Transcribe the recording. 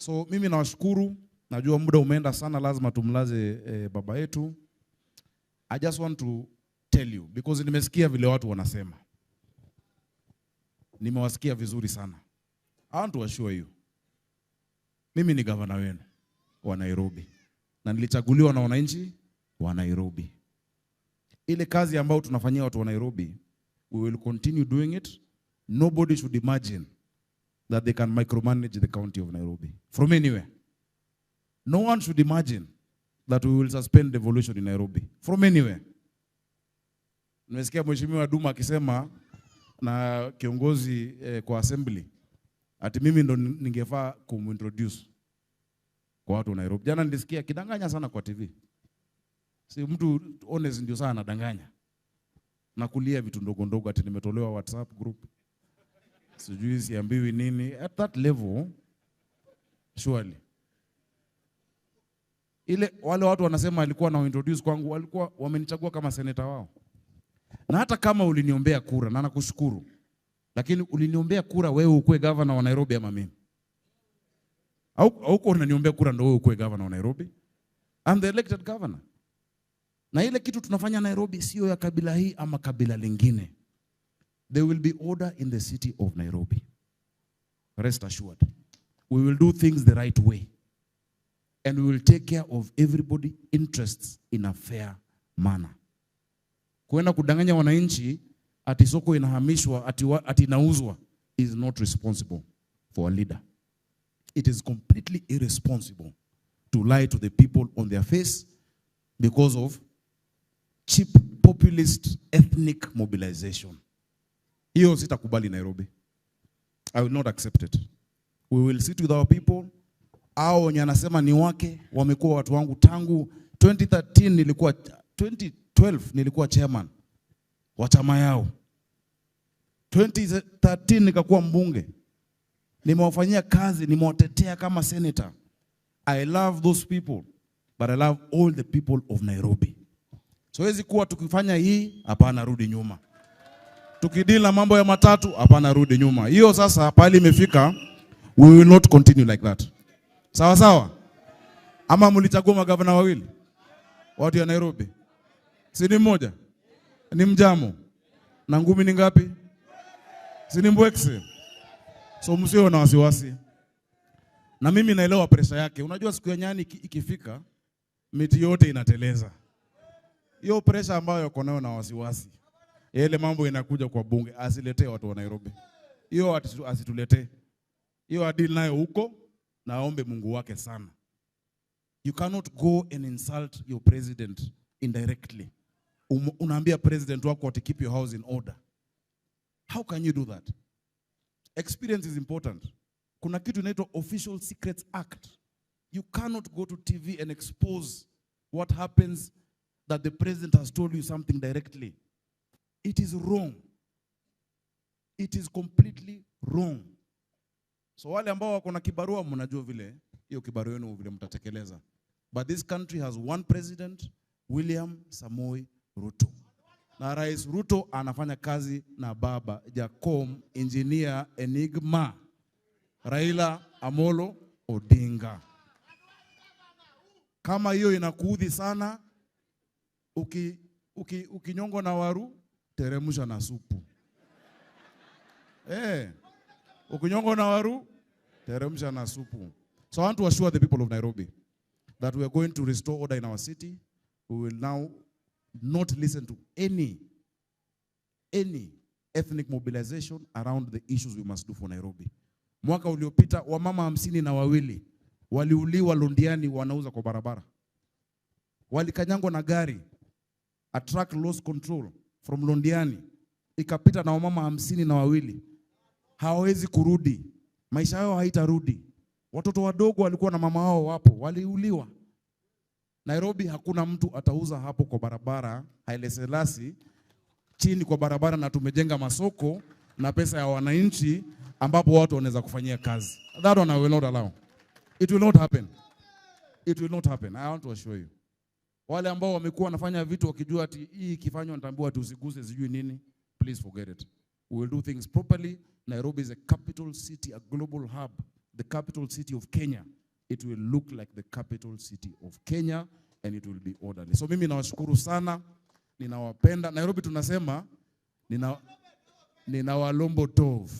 So mimi nawashukuru, najua muda umeenda sana, lazima tumlaze baba yetu. I just want to tell you, because nimesikia vile watu wanasema. Nimewasikia vizuri sana. I want to assure you, mimi ni gavana wenu wa Nairobi. Na nilichaguliwa na wananchi wa Nairobi. Ile kazi ambayo tunafanyia watu wa Nairobi, we will continue doing it. Nobody should imagine that they can micromanage the county of Nairobi from anywhere. No one should imagine that we will suspend devolution in Nairobi from anywhere. Nimesikia Mheshimiwa Duma akisema na kiongozi kwa assembly ati mimi ndo ningefaa kumintroduce kwa watu wa Nairobi. Jana nilisikia kidanganya sana kwa TV. Si mtu honest ndio sana anadanganya. Na kulia vitu ndogo ndogo ati nimetolewa WhatsApp group. Sijui siambiwi nini. At that level surely. Ile wale watu wanasema alikuwa na introduce kwangu, walikuwa wamenichagua kama senator wao. Na hata kama uliniombea kura, na nakushukuru, lakini uliniombea kura wewe ukuwe governor wa Nairobi ama mimi? Au uko unaniombea kura ndio wewe ukuwe governor wa Nairobi? I'm the elected governor. Na ile kitu tunafanya Nairobi sio ya kabila hii ama kabila lingine. There will be order in the city of Nairobi. Rest assured. We will do things the right way. And we will take care of everybody's interests in a fair manner. Kuenda kudanganya wananchi ati soko inahamishwa, ati inauzwa is not responsible for a leader. It is completely irresponsible to lie to the people on their face because of cheap populist ethnic mobilization. Hiyo sitakubali Nairobi. I will not accept it. We will sit with our people. Hao wenye anasema ni wake wamekuwa watu wangu tangu 2013, nilikuwa 2012 nilikuwa chairman wa chama yao. 2013 nikakuwa mbunge. Nimewafanyia kazi, nimewatetea kama senator. I love those people, but I love all the people of Nairobi. So hezi kuwa tukifanya hii, hapana rudi nyuma. Tukidila mambo ya matatu, hapana rudi nyuma. Hiyo sasa pali imefika, we will not continue like that. Sawa sawa? Ama mlichagua magavana wawili? Watu ya Nairobi. Si ni mmoja? Ni mjamo. Na ngumi ni ngapi? Si ni mbwekse? So msio na wasiwasi. Na mimi naelewa pressure yake. Unajua siku ya nyani ikifika, miti yote inateleza. Hiyo pressure ambayo uko nayo na wasiwasi, ile mambo inakuja kwa bunge, asiletee watu wa Nairobi. Hiyo asituletee. Hiyo adili nayo huko, na aombe Mungu wake sana. You cannot go and insult your president indirectly. Unaambia president wako to keep your house in order. How can you do that? Experience is important. Kuna kitu inaitwa Official Secrets Act. You cannot go to TV and expose what happens that the president has told you something directly. It is wrong. It is completely wrong. So wale ambao wako na kibarua mnajua vile hiyo kibarua yenu vile mtatekeleza. But this country has one president, William Samoei Ruto. Na Rais Ruto anafanya kazi na baba Jacom Engineer Enigma Raila Amolo Odinga. Kama hiyo inakuudhi sana, ukinyongwa na waru, teremsha na supu. Ukinyongwa na waru, teremsha na supu. So I want to assure the people of Nairobi that we are going to restore order in our city. We will now not listen to any ethnic mobilization around the issues we must do for Nairobi. Mwaka uliopita wamama 52 waliuliwa Londiani wanauza kwa barabara. Walikanyangwa na gari. A truck lost control from Londiani. Ikapita na wamama 52. Hawawezi kurudi. Maisha yao haitarudi. Watoto wadogo walikuwa na mama wao wapo, waliuliwa. Nairobi hakuna mtu atauza hapo kwa barabara, Haile Selassie chini kwa barabara, na tumejenga masoko na pesa ya wananchi ambapo watu wanaweza kufanyia kazi. That one I will not allow. It will not happen. It will not happen. I want to assure you. Wale ambao wamekuwa wanafanya vitu wakijua ati hii ikifanywa nitaambiwa ati usiguse sijui nini, please forget it. We will do things properly. Nairobi is a capital city, a global hub, the capital city of Kenya. It will look like the capital city of Kenya and it will be orderly. So mimi nawashukuru sana, ninawapenda. Nairobi tunasema nina walombo tov.